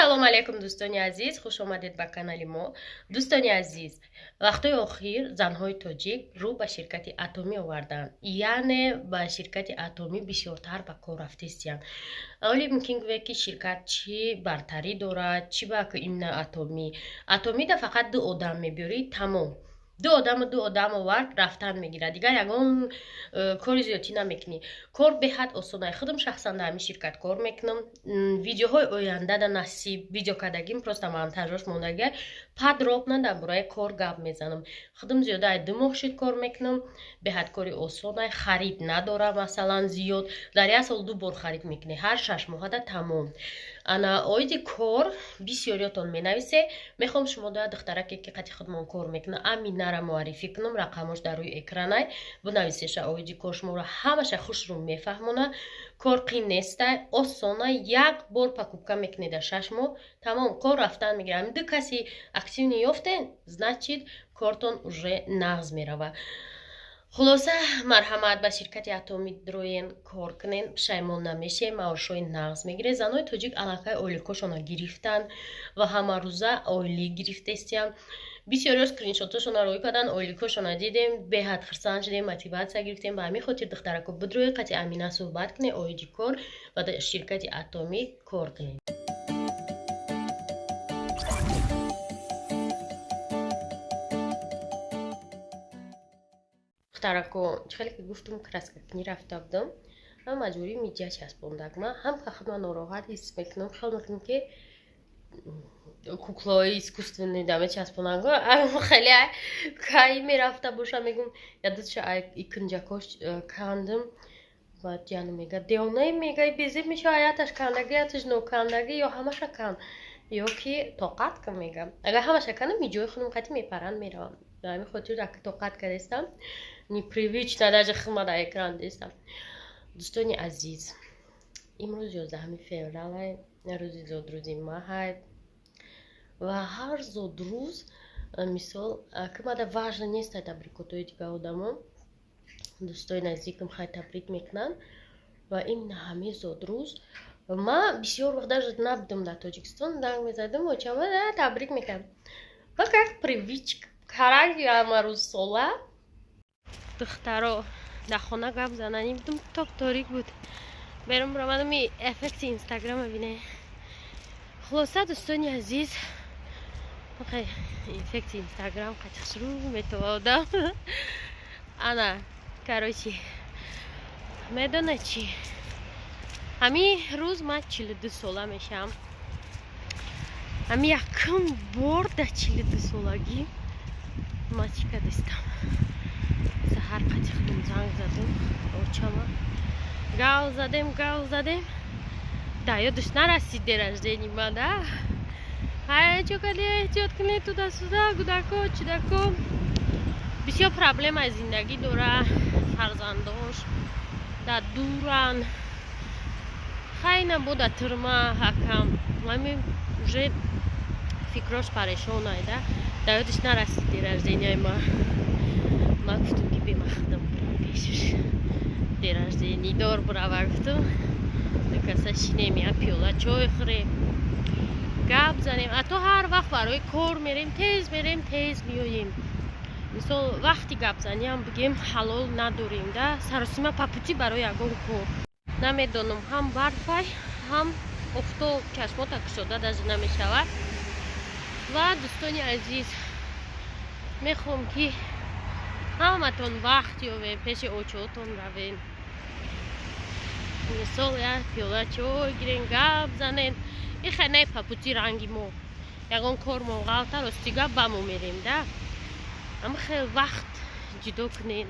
Ассалому алайкум, дӯстони азиз, хуш омадед ба канали мо. Дӯстони азиз, вақтҳои охир занҳои тоҷик рӯ ба ширкати Атомӣ оварданд, яъне ба ширкати Атомӣ бисёртар ба кор рафтистиянд. Оли мумкин гӯяд, ки ширкат чӣ бартарӣ дорад, чӣ ба именно Атомӣ? Атомида фақат ду одам мебиёрӣ, тамом. Ду одаму ду одам овард, рафтан мегирад, дигар ягон кори зиёдтӣ намекунӣ. Кор беҳад осонай. Худам шахсан дар ҳамин ширкат кор мекунам. Видеоҳои оянда да насиб видео кардагим, просто монтажош мондагиа, подробно дар бораи кор гап мезанам. Худам зиёда ай 2 моҳ шуд кор мекунам. Беҳад кори осонай, харид надора, масалан, зиёд. Дар як сол ду бор харид мекунӣ, ҳар 6 моҳада, тамом. Ана оиди кор бисёриётон менависе. Мехоҳам шумо да духтараке, ки қати худмон кор мекунад, Аминара муаррифӣ кунам. Рақамош дар рӯи экранай, бинависеша. Оиди кор шуморо ҳамаша хушрӯ мефаҳмона. Кор қин неста, осона. Як бор покупка мекунед дар 6 моҳ, тамом, кор рафтан мегирад. Ду каси активный ёфтен, значит, кортон уже нағз мерава. Хулоса, марҳамат, ба ширкати Атомӣ дроен, кор кунен, пушаймон намешем, маошҳои нағз мегиред. Занои тоҷик аллакай ойликошона гирифтанд ва ҳамарӯза ойлик гирифтестиянд. Бисёриҳо скриншотошона рӯй карданд, ойликошона дидем, беҳад хурсанд шудем, мотиватсия гирифтем. Ба ҳамин хотир, духтарако, бидроед, қати Амина суҳбат кунед оиди кор ва дар ширкати Атомӣ кор кунед. Духтарако, чӣ хеле ки гуфтум, краскакунӣ рафта будам ва маҷбурӣ миҷа часпондак. Ман ҳам худма нороҳат ҳис мекунам, хиёл мекунам, ки куклаҳои искусственный да мечаспонанд. Хеле кай мерафта боша, мегум, ядудша икунҷакош кандым. Баъд ҷану мега: «Девонаи», мега, «безеб мешава, аяташ кандагӣ, яташ нокандагӣ, ё ҳамаша канд, ё ки тоқат кун», мега. Агар ҳамаша кандам, миҷои худам қати мепаранд, меравам. Ба ҳамин хотир тоқат кардестам. Непривычно даже худма дар экран дестам. Дӯстони азиз, имрӯз 11 феврал, рӯзи зодрӯзи маҳай ва ҳар зодрӯз, мисол, ки мада важно нест табрикотҳои дигар одамо. Дӯстои наздикам хай табрик мекунанд ва ин ҳамин зодрӯз ма бисёр вақт даже набудам дар Тоҷикистон, занг мезадам очама, табрик мекардам ва как привычка караги ҳамарӯзсола. Духтаро, дар хона гап зананӣ будум, топ торик буд, берун баромадам, эффекти Инстаграма бине. Хулоса, дӯстони азиз, эффекти Инстаграм қатиқшрӯ метаводам. Ана, короче, медона чӣ? Ҳамин рӯз ман 42 сола мешавам. Ҳамин якум бор дар 42 солагӣ ман чӣ кардистам? Саҳар қати худум занг задум очама, гав задем, гав задем, да ёдаш нарасид день рождения ма да. Ҳай, чо кади, эҳтиёт кунед, туда-сюда, гудако, чудако, бисёр проблемаи зиндагӣ дора, фарзандош дар дуран, хай набода тюрьма ҳакам, ҳами уже фикрош парешон айда. Да ёдаш нарасид день рождения ма. Ма гуфтум, ки бемахдам бурам пешаш, день рождения дор бурава, гуфтум, каса шинем, як пиёла чой хӯрем, гап занем. А то ҳар вақт барои кор мерем, тез мерем, тез меоем. Мисол, вақти гапзаниам бигем, ҳалол надорем да, саросима по пути барои ягон кор. Намедонам, ҳам барфай, ҳам офтоб, чашмота кушода даже намешавад. Ва дӯстони азиз, мехоҳам, ки ҳаматон вақт ёбем, пеши очоотон равем, мисол, як пиёла чой гирен, гап занен. Ихе не по пути ранги мо ягон кор мо ғалта, рости гап, ба мо мерем да. Ама хел вақт ҷудо кунен,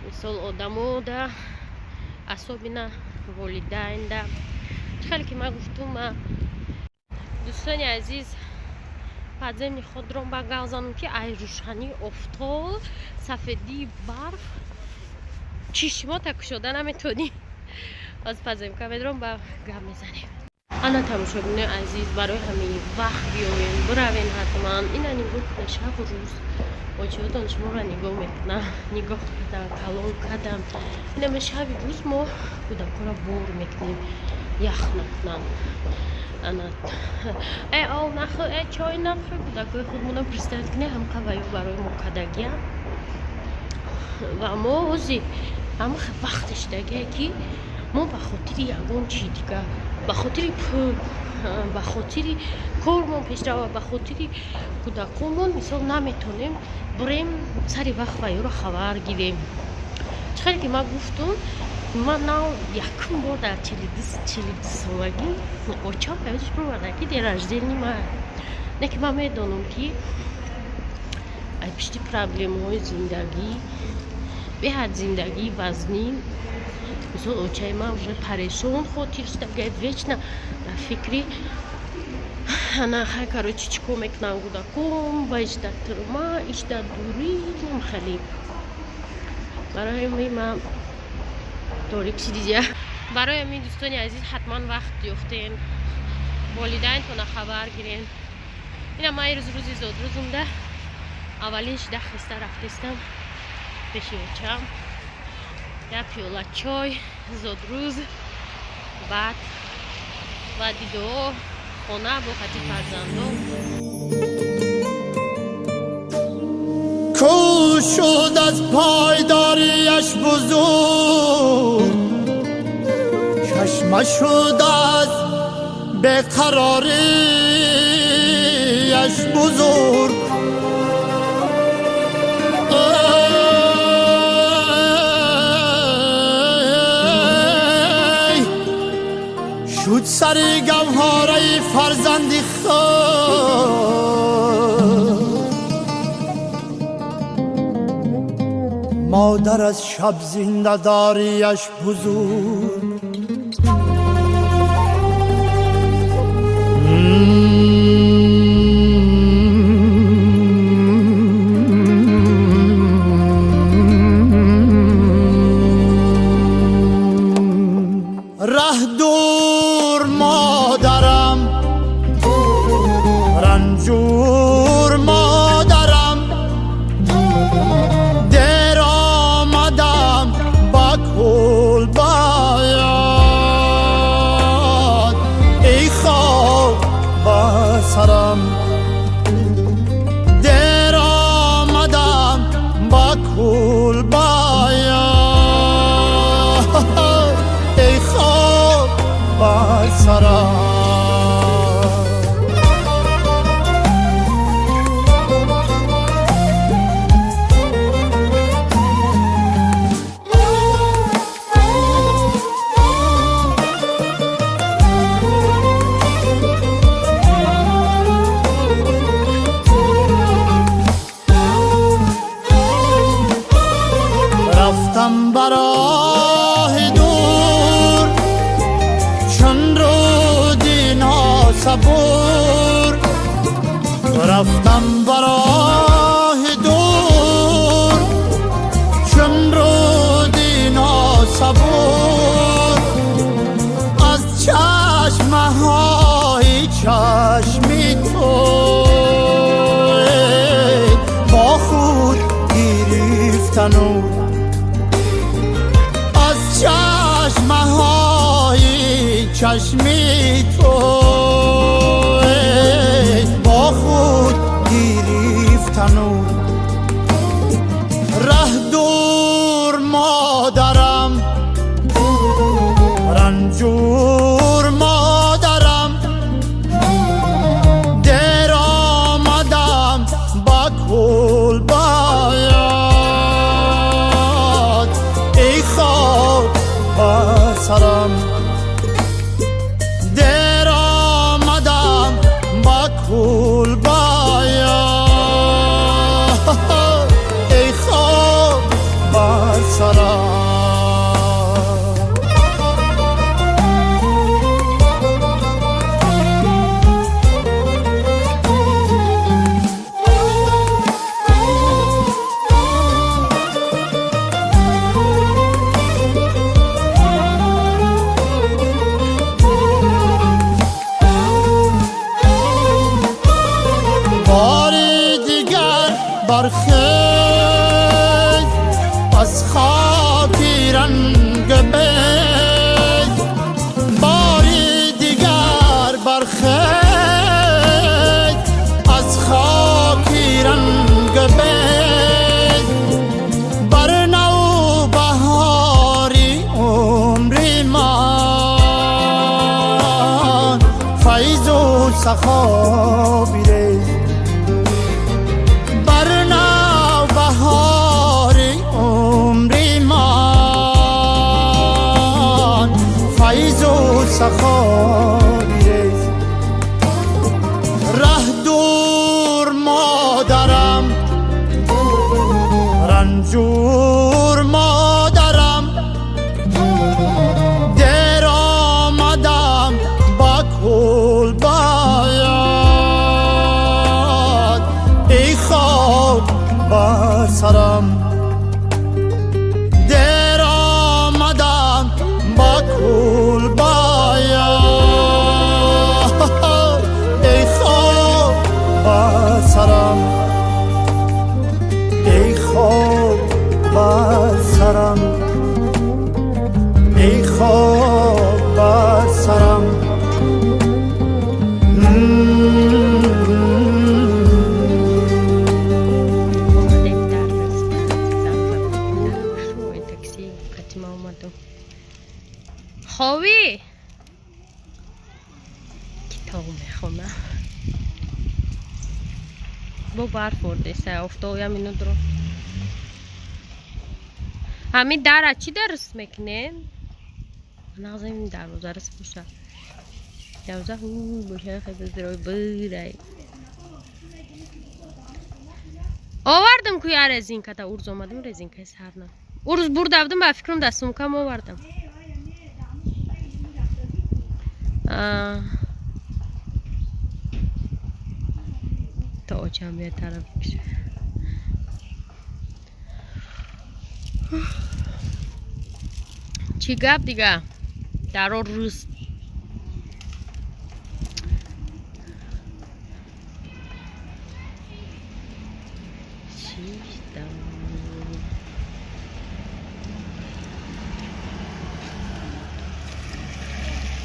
мисол, одамо да, особенно волидайн да. Чӣ хеле ки ман гуфтум, ма, дӯстони азиз, подземный ход ро ба гав занам, ки ай рӯшании офтоб, сафедии барф чишмота кушода наметонӣ. Аз подземка медром, ба гап мезанем. Ана, тамошобинои азиз, барои ҳамин вақт биёвем, биравем ҳатман. Ина нигоҳ кунед, шабу рӯз очиётон шуморо нигоҳ мекунам, нигоҳ кардам, калон кардам. Инама шаби рӯз мо кӯдакҳоро бор мекунем, ях накунанд. Ана, э, ов нахӯр, э, чой нахӯр. Кӯдакои худмона представить кунед, ҳамқа ваё барои мо кадагиам. Ва мо ҳози ҳама вақте шидагие, ки мо ба хотири ягон чи дигар, ба хотири пул, ба хотири кормон пешрава, ба хотири кӯдаконмон, мисол, наметонем бурем сари вақт ваёро хабар гирем. Чӣ хеле ки ман гуфтум, ман нав якум бор дар 42 солагӣ очам ҳаётиш бироварда, ки день рождения ма не, ки ман медонам, ки ай пишти проблемаҳои зиндагӣ, беҳад зиндагии вазнин, мисол, очаи ман уже парешон хотир шуда, вечно дар фикри ана, хай, короче, чӣ кор мекунам, кӯдаком ва иш дар тюрьма, иш дар дурӣ, хеле барои ҳамин ман торик шидизя. Барои ҳамин, дӯстони азиз, ҳатман вақт ёфтен, волидайнтона хабар гирен. Ина ман ирӯз, рӯзи зодрӯзумда, аввалин шида хеста рафтестам пеши очам, як пиёла чой, зодрӯз, баъд баъди дуо хона бо хати фарзандон. کو شد از پایداریش بزرگ، چشمه شد از بیقراریش بزرگ. ای شد سر گوهره فرزندی خود، مادر از شب زنده داریش بزرگ. ره دور مادرم، رنجور مادرم، دیر آمدم با کلبه‌ات، ای خاک بر سرم. دیر آمدم با کلبه‌ات، ای خاک بر سرم. رفتم براه دور چون رودی ناصبور، رفتم براه دور چون رودی ناصبور، از چشمه های چشمی تو با خود گرفتن از چشمه های چشمی تو با خود گرفتن. ره دور مادرم، رنجور مادرم، دیر آمدم با کلبه‌ات، ای خاک بر سرم. دیر آمدم با کلبه‌ات، ای خاک بر سرم. باری دیگر برخیز از خاکی رنگ بیز، باری دیگر برخیز. файзу сахо бирез бар навбаҳори умри ман файзу сахо бирез раҳ дур модарам ранҷур модарам дер омадам ба кулбаят эй хок бар сарам дер омадам ба кулбаят эй хок бар сарам эй хок бар сарам эй хок бар сарам. Омадем дар такси қатима омадам. Ховӣ китоб мехона. Бо барф бордеса офтоб я минутро. Ҳамин дара чӣ дарс мекунем? Нағзем дарвоза рас боша. Дарвоза ҳу боша хезрои бирай. Овардам ку я резинката урз омадам резинкаи сарна. Урз бурда будам ба фикрам дар сумкам овардам. То очам я тараф киша. Чӣ гап дига? Даро рӯз чистам.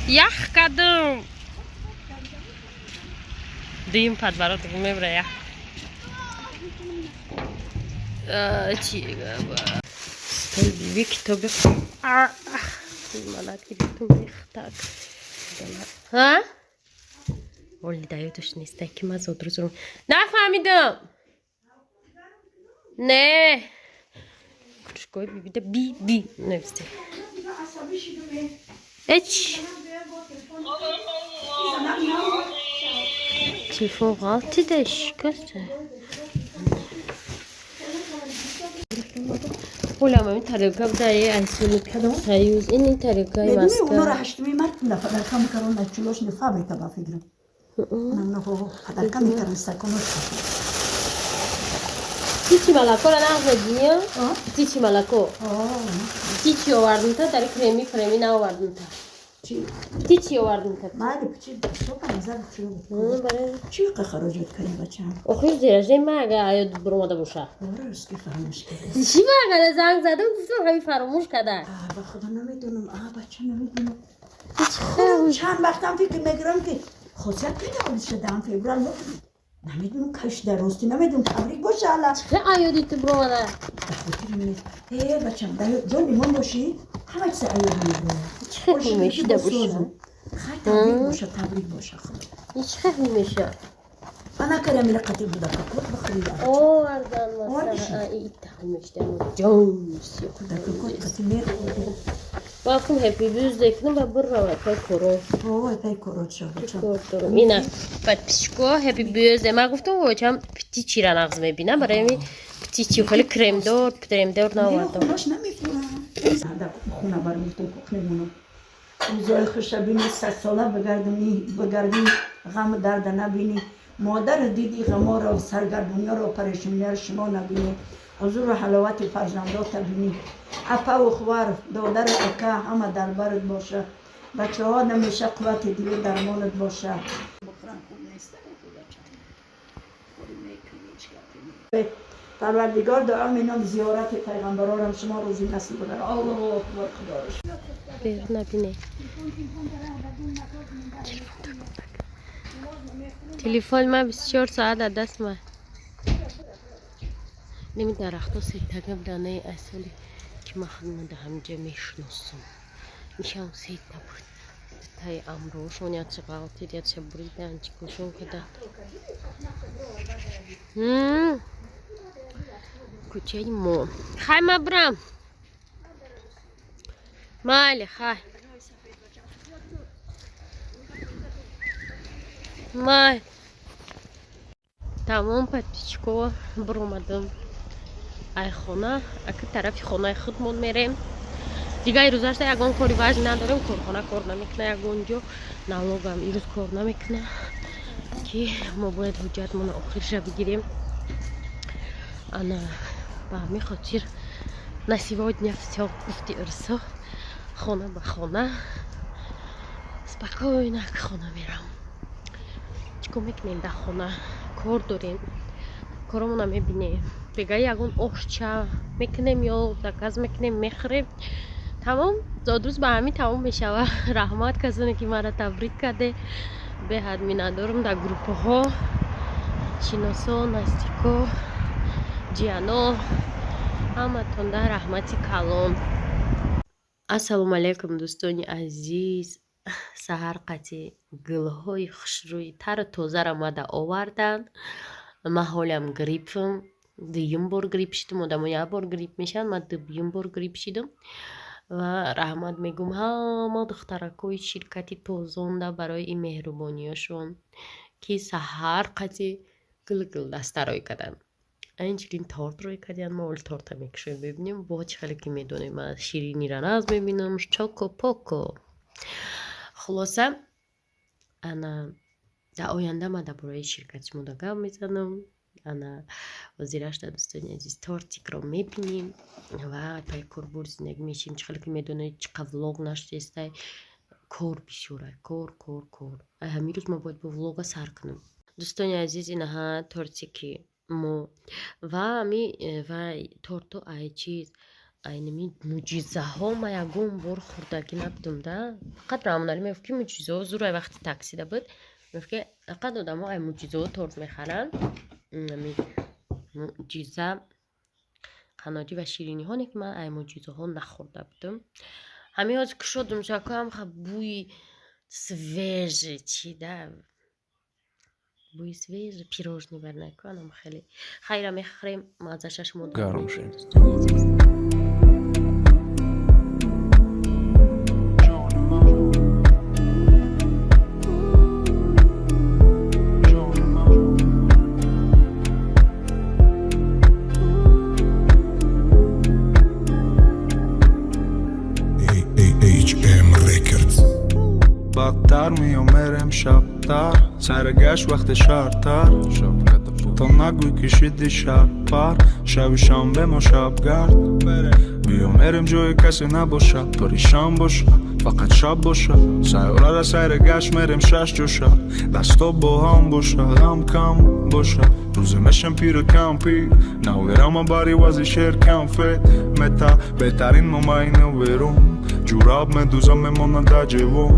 Ях кардам. Дуюм подворот мебра ях. Чӣ гап? Стои биби китоби малак гирифтум мехтак. Ҳа? Оли даёдаш неста ки ман зодрӯзрум. Нафаҳмидам. Не. Кружкои бибида би би нависте. Эч. Телефон ғалтида шикаста. Олам ҳамин тарелка буда е айсуни союз ин тарелкаи Медуни Москва. онора ҳаштуми март подарка мекарон дар чулошни фабрика ба фикрам. Подарка мекарон стаконош. Птичье молоко ра нахӯрдӣ? Птичье молоко. Птичье овардумта дар креми фреми наовардумта. Чи? Птичье овардумта. Майли птичи сопа назар чӣ? Барои Чӣ хароҷот кардӣ бачаам? охир зеражаи ма ага аёд биромада боша. Рост ки фаромӯш кардӣ. Чӣ ма агар занг задам гуфтам ҳамин фаромӯш карда. Ба худо намедонам, бача намедонам. Чанд вақтам фикр мекунам ки хосият пайдо шудаам феврал намедонам каш дар рости намедонам табрик боша ала. Чӣ аёди ту биромада? Ба хотири нест. Э бачам, ҷони мон бошӣ, ҳама чиз аёд мебирояд. Чӣ хел мешида боша? Хай табрик боша, табрик боша худо. Чӣ хел меша? Ана кардам ила қатиб буда кокот бихӯрида. Овардан Овардиши? масала ита мешида ҷон сиё. Да кокот қатиб мехӯрди. Вақтум happy birthday кунам ва бирава пай коро. Ой, пай корот шо бачам. Кор дорам. Ина подписчико happy birthday. Ман гуфтам вочам птичира нағз мебинам барои ҳамин птичи хеле кремдор, кремдор наовардам. Хунаш намехӯрам. Да хона барам гуфтам кухне монам. Рӯзои хуша бини, садсола бигардини, бигардӣ, ғаму дарда набинӣ. Модар диди ғаморо, саргардониёро, парешониёро шумо набинӣ. Ҳузуру ҳаловати фарзандота бинӣ. Апаву хувар, додару ака ҳама дар барат боша. Бачаҳо намеша қуввати дилу дармонат боша. Бухран хуб нест, Парвардигор дуо менам зиёрати пайғамбарорам шумо рӯзи насиб бигар. Аллоҳу акбар худоро шукр. Берун набине. Телефон ма 24 соат аз даст ма. Неми дарахто сетага буданаи асоли ки ман худма да ҳаминҷа мешиносам. Нишам сета буд. Тай амрошон яча ғалтид, яча буридан, чикошон кадан. Кӯчаи мо. Хай, ма бирам. Майли, хай. Май. Тамом, подписчико, биромадам. Ай хона, аки тарафи хонаи худмон мерем. Дигар ирӯзашта ягон кори важн надорем, корхона кор намекуна, ягон ҷо налогам ирӯз кор намекуна, ки мо бояд ҳуҷҷатмона охирша бигирем. Ана ба ҳамин хотир на сегодня всё, гуфти ирсо, хона ба хона, спокойно хона мерам. Чӣ кор мекунем дар хона? Кор дорем, коромона мебинем. Бега ягон ошча мекунем ё заказ мекунем, мехӯрем. Тамом, зодрӯз ба ҳамин тамом мешава. Раҳмат касоне ки маро табрик карде, беҳад миннатдорам. Дар группаҳо, шиносо, наздико, ҷияно, ҳаматонда раҳмати калон. Ассалому алайкум, дӯстони азиз. Саҳар қати гулҳои хушрӯи тару тозаро мада оварданд. Ман ҳолям гриппам, дуюм бор грипп шидам. Одамо як бор грипп мешаванд, ман дуюм бор грипп шидам. Ва раҳмат мегӯм ҳама духтаракҳои ширкати Тозонда барои ин меҳрубониёшон, ки саҳар қати гул гулдаста рӯй карданд. Инчунин торт рӯй кардиянд. Мо оли торта мекушоем, мебинем. Бо чӣ хеле ки медонем, ман ширинира наз мебинам, чоко поко. Хулоса, ана дар оянда ман дар бораи ширкати шумо гап мезанам. Ана ҳозирашда, дӯстони азиз, тортикро мебинем ва пай корбор зиндагӣ мешем. Чӣ хеле ки медонед, чӣ қадр влог нашудестай, кор бисёра, кор, кор, кор. Ай ҳамин рӯз ман бояд бо влога сар кунам. Дӯстони азиз, инаҳа тортики мо ва ами ва торто ай чиз, айнами мӯъҷизаҳо. Ман ягон бор хӯрдагӣ набудам да, фақат Раҳмоналӣ мегуфт, ки мӯъҷизаҳо зур. Ай вақти таксида буд, мегуфт, ки фақат одамо ай мӯъҷизаҳо торт мехаранд. Ами мӯъҷиза қаннодӣ ва шириниҳо не, ки ман ай мӯъҷизаҳо нахӯрда будам. Ҳамин ҳозир кушодум шакоам, бӯи свежий чи да, бӯи свежий пирожный барнаканам. Хеле хайра, мехӯрем, маззаша шумо Гарм шед. дӯстони азиз. ҷони ман, ҷони ман. AHM Records. Бадтар меомерем шабтар, саргашт вақти шартар, то нагӯй ки шиди шабпар. Шаби шанбе мо шабгард биёмерем, ҷои касе набошад, паришан боша, фақат шаб боша. Сайёрара сайри гашт мерем, шаш ҷоша, дасто бо ҳам боша, ғам кам боша. Рӯзе мешем пиру кампир, наверама бари вази шер конфет мета. Беҳтарин момайну берун ҷураб медузам, мемонад дар ҷевон.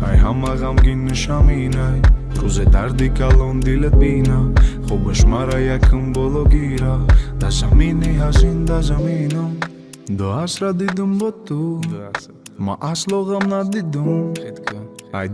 Ай ҳама ғамгин нишаминай, рӯзе дарди калон дилат бина, хубаш мара якум боло гира. Дар замини ҳазин, дар заминам ду асра дидум бо ту, ма асло ғам надидум. Ай